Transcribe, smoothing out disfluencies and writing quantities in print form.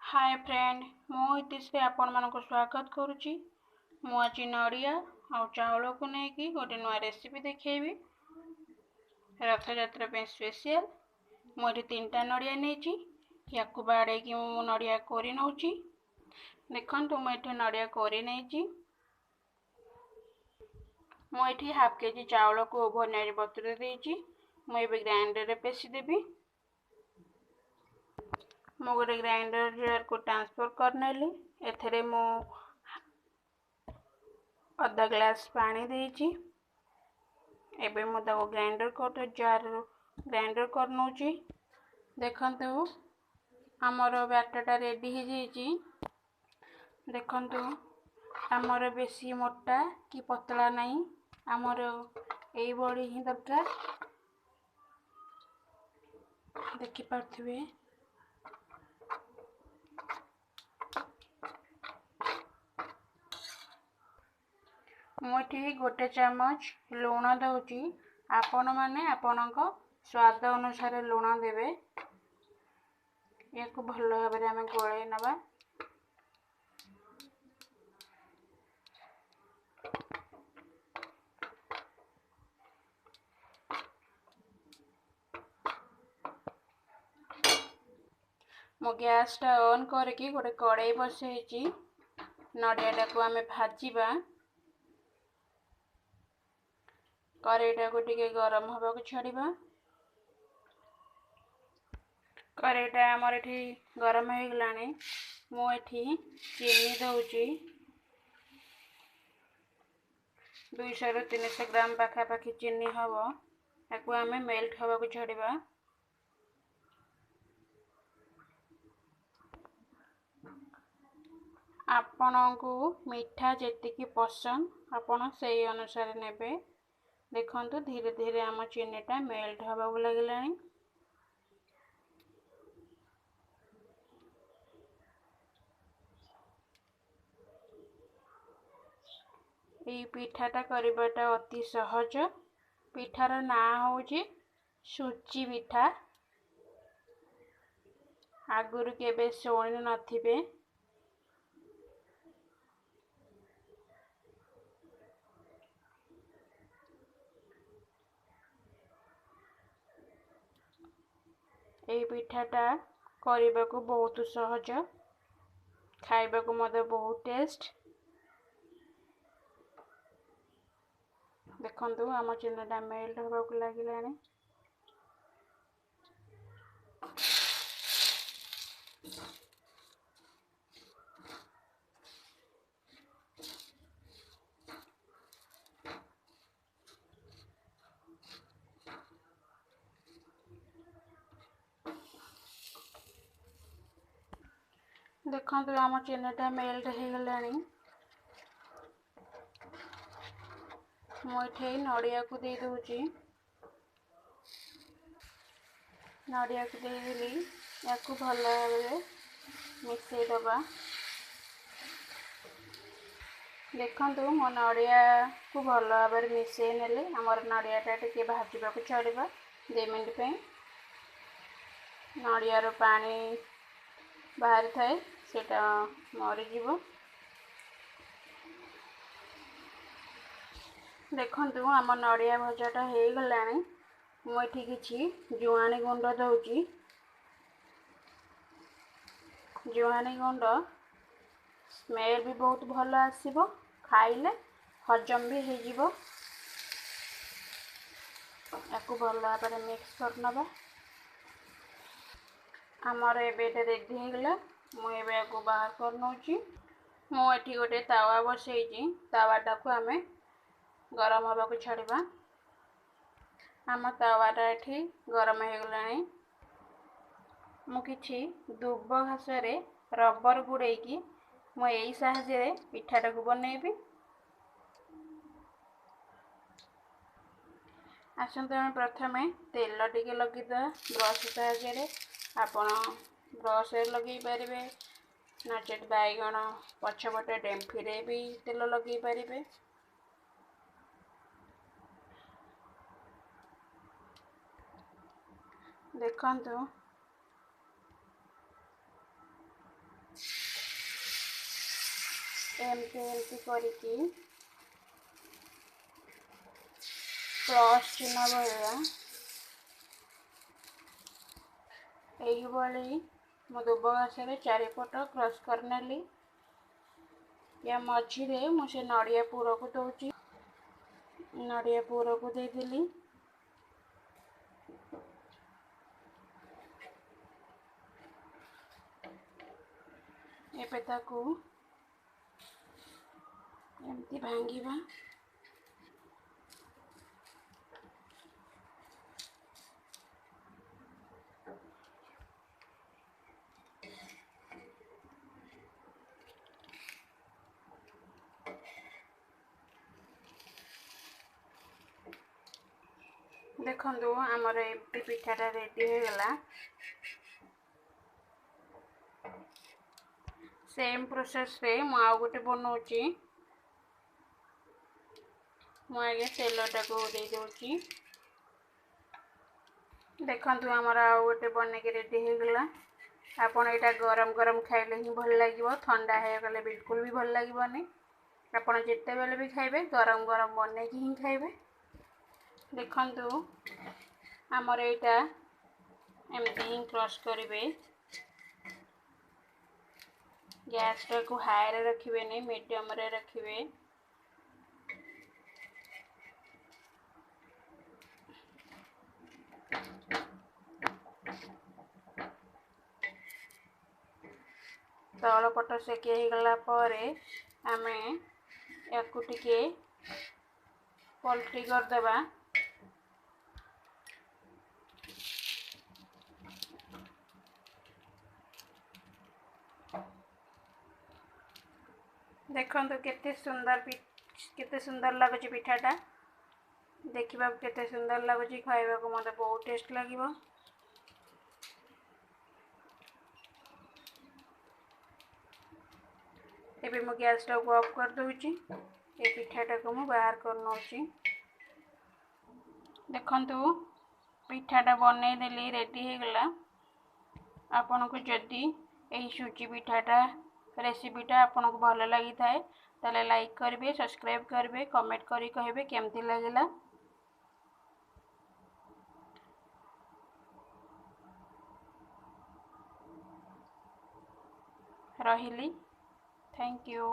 ହାଏ friend, ମୁଁ ଇତିଶ୍ରୀ ଆପଣମାନଙ୍କୁ ସ୍ୱାଗତ କରୁଛି। ମୁଁ ଆଜି ନଡ଼ିଆ ଆଉ ଚାଉଳକୁ ନେଇକି ଗୋଟେ ନୂଆ ରେସିପି ଦେଖେଇବି, ରଥଯାତ୍ରା ପାଇଁ ସ୍ପେଶିଆଲ। ମୁଁ ଏଠି 3ଟା ନଡ଼ିଆ ନେଇଛି, ୟାକୁ ବାଡ଼େଇକି ମୁଁ ନଡ଼ିଆ କୋରି ନେଉଛି। ଦେଖନ୍ତୁ, ମୁଁ ଏଠି ନଡ଼ିଆ କୋରି ନେଇଛି। ମୁଁ ଏଠି ହାଫ୍ କେଜି ଚାଉଳକୁ ଓଭରନାଇଟ୍ ବତୁରେଇ ଦେଇଛି। ମୁଁ ଏବେ ଗ୍ରାଇଣ୍ଡରରେ ପେଶି ଦେବି। ମୁଁ ଗୋଟେ ଗ୍ରାଇଣ୍ଡର ଜାରକୁ ଟ୍ରାନ୍ସଫର୍ କରିନେଲି। ଏଥିରେ ମୁଁ ଅଧ ଗ୍ଲାସ୍ ପାଣି ଦେଇଛି। ଏବେ ମୁଁ ତାକୁ ଗ୍ରାଇଣ୍ଡର କରି ଜାରରୁ ଗ୍ରାଇଣ୍ଡର କରିନେଉଛି। ଦେଖନ୍ତୁ, ଆମର ବ୍ୟାଟରଟା ରେଡ଼ି ହେଇଯାଇଛି। ଦେଖନ୍ତୁ, ଆମର ବେଶୀ ମୋଟା କି ପତଳା ନାହିଁ, ଆମର ଏଇଭଳି ହିଁ ଦରକାର। ଦେଖିପାରୁଥିବେ। ମୁଁ ଏଠି 1 ଚାମଚ ଲୁଣ ଦେଉଛି। ଆପଣମାନେ ଆପଣଙ୍କ ସ୍ୱାଦ ଅନୁସାରେ ଲୁଣ ଦେବେ। ୟାକୁ ଭଲ ଭାବରେ ଆମେ ଗୋଳେଇ ନେବା। ମୁଁ ଗ୍ୟାସ୍ଟା ଅନ୍ କରିକି ଗୋଟେ କଡ଼େଇ ବସେଇଛି। ନଡ଼ିଆଟାକୁ ଆମେ ଭାଜିବା। କରେଇଟାକୁ ଟିକେ ଗରମ ହେବାକୁ ଛାଡ଼ିବା। କରେଇଟା ଆମର ଏଠି ଗରମ ହେଇଗଲାଣି। ମୁଁ ଏଠି ଚିନି ଦେଉଛି, 200ରୁ 300 ଗ୍ରାମ ପାଖାପାଖି ଚିନି ହେବ। ତାକୁ ଆମେ ମେଲ୍ଟ ହେବାକୁ ଛାଡ଼ିବା। ଆପଣଙ୍କୁ ମିଠା ଯେତିକି ପସନ୍ଦ, ଆପଣ ସେଇ ଅନୁସାରେ ନେବେ। ଦେଖନ୍ତୁ, ଧୀରେ ଧୀରେ ଆମ ଚିନିଟା ମେଲ୍ଟ ହେବାକୁ ଲାଗିଲାଣି। ଏଇ ପିଠାଟା କରିବାଟା ଅତି ସହଜ। ପିଠାର ନାଁ ହେଉଛି ସୁଜି ପିଠା। ଆଗରୁ କେବେ ଶୁଣି ନଥିବେ। ଏଇ ପିଠାଟା କରିବାକୁ ବହୁତ ସହଜ, ଖାଇବାକୁ ମଧ୍ୟ ବହୁତ ଟେଷ୍ଟ। ଦେଖନ୍ତୁ, ଆମ ଚିନିଟା ମେଲ୍ଟ ହେବାକୁ ଲାଗିଲାଣି। ଦେଖନ୍ତୁ, ଆମ ଚିନିଟା ମେଲ୍ଟ ହେଇଗଲାଣି। ମୁଁ ଏଠି ନଡ଼ିଆକୁ ଦେଇଦେଉଛି। ନଡ଼ିଆକୁ ଦେଇଦେଲି। ୟାକୁ ଭଲ ଭାବରେ ମିଶାଇ ଦେବା। ଦେଖନ୍ତୁ, ମୁଁ ନଡ଼ିଆକୁ ଭଲ ଭାବରେ ମିଶାଇ ନେଲି। ଆମର ନଡ଼ିଆଟା ଟିକେ ଭାଜିବାକୁ ଛାଡ଼ିବା 2 ମିନିଟ୍ ପାଇଁ। ନଡ଼ିଆର ପାଣି ବାହାରିଥାଏ, ସେଇଟା ମରିଯିବ। ଦେଖନ୍ତୁ, ଆମ ନଡ଼ିଆ ଭଜାଟା ହେଇଗଲାଣି। ମୁଁ ଏଠି କିଛି ଜୁଆଣି ଗୁଣ୍ଡ ଦେଉଛି। ଜୁଆଣି ଗୁଣ୍ଡ ସ୍ମେଲ୍ ବି ବହୁତ ଭଲ ଆସିବ, ଖାଇଲେ ହଜମ ବି ହେଇଯିବ। ୟାକୁ ଭଲ ଭାବରେ ମିକ୍ସ କରିନେବା। ଆମର ଏବେ ଏଇଟା ରେଡ଼ି ହେଇଗଲା। ମୁଁ ଏବେ ୟାକୁ ବାହାର କରିନେଉଛି। ମୁଁ ଏଠି ଗୋଟେ ତାୱା ବସେଇଛି। ତାୱାଟାକୁ ଆମେ ଗରମ ହେବାକୁ ଛାଡ଼ିବା। ଆମ ତାୱାଟା ଏଠି ଗରମ ହେଇଗଲାଣି। ମୁଁ କିଛି ଦୁବ ଘାସରେ ରବର ଗୁଡ଼େଇକି ମୁଁ ଏଇ ସାହାଯ୍ୟରେ ପିଠାଟାକୁ ବନେଇବି। ଆସନ୍ତୁ, ଆମେ ପ୍ରଥମେ ତେଲ ଟିକେ ଲଗେଇଦେବା ବ୍ରସ୍ ସାହାଯ୍ୟରେ। ଆପଣ ବ୍ରସ୍ରେ ଲଗେଇ ପାରିବେ, ନଚେତ୍ ବାଇଗଣ ପଛପଟେ ଡେମ୍ଫିରେ ବି ତେଲ ଲଗେଇ ପାରିବେ। ଦେଖନ୍ତୁ, ଏମିତି ଏମିତି କରିକି ପ୍ଲସ୍ ଚିହ୍ନ ଭଳିଆ ଏଇଭଳି ମୁଁ ଦୁବ ଘାସରେ ଚାରିପଟ କ୍ରସ୍ କରିନେଲି। ୟା ମଝିରେ ମୁଁ ସେ ନଡ଼ିଆ ପୁରକୁ ଦେଉଛି। ନଡ଼ିଆ ପୁରକୁ ଦେଇଦେଲି। ଏବେ ତାକୁ ଏମିତି ଭାଙ୍ଗିବା। ଦେଖନ୍ତୁ ଆମର ଏମିତି ପିଠାଟା ରେଡ଼ି ହେଇଗଲା। ସେମ୍ ପ୍ରୋସେସ୍ରେ ମୁଁ ଆଉ ଗୋଟେ ବନାଉଛି। ମୁଁ ଆଗେ ତେଲଟାକୁ ଦେଇଦେଉଛି। ଦେଖନ୍ତୁ ଆମର ଆଉ ଗୋଟେ ବନେଇକି ରେଡ଼ି ହେଇଗଲା। ଆପଣ ଏଇଟା ଗରମ ଗରମ ଖାଇଲେ ହିଁ ଭଲ ଲାଗିବ, ଥଣ୍ଡା ହେଇଗଲେ ବିଲକୁଲ ବି ଭଲ ଲାଗିବନି। ଆପଣ ଯେତେବେଳେ ବି ଖାଇବେ ଗରମ ଗରମ ବନେଇକି ହିଁ ଖାଇବେ। ଦେଖନ୍ତୁ ଆମର ଏଇଟା ଏମିତି ହିଁ କ୍ରସ୍ କରିବେ। ଗ୍ୟାସ୍ଟାକୁ ହାଇରେ ରଖିବେନି, ମିଡ଼ିୟମରେ ରଖିବେ। ତଳ ପଟ ସେକି ହେଇଗଲା ପରେ ଆମେ ୟାକୁ ଟିକେ ପଲଟି କରିଦେବା। ଦେଖନ୍ତୁ କେତେ ସୁନ୍ଦର, କେତେ ସୁନ୍ଦର ଲାଗୁଛି ପିଠାଟା। ଦେଖିବାକୁ କେତେ ସୁନ୍ଦର ଲାଗୁଛି, ଖାଇବାକୁ ମୋତେ ବହୁତ ଟେଷ୍ଟ ଲାଗିବ। ଏବେ ମୁଁ ଗ୍ୟାସ୍ଟାକୁ ଅଫ୍ କରିଦେଉଛି। ଏ ପିଠାଟାକୁ ମୁଁ ବାହାର କରିନେଉଛି। ଦେଖନ୍ତୁ ପିଠାଟା ବନେଇଦେଲି, ରେଡ଼ି ହେଇଗଲା। ଆପଣଙ୍କୁ ଯଦି ଏହି ସୁଜି ପିଠାଟା ରେସିପିଟା ଆପଣଙ୍କୁ ଭଲ ଲାଗିଥାଏ ତାହେଲେ ଲାଇକ୍ କରିବେ, ସବସ୍କ୍ରାଇବ୍ କରିବେ, କମେଣ୍ଟ କରି କହିବେ କେମିତି ଲାଗିଲା। ରହିଲି, thank you.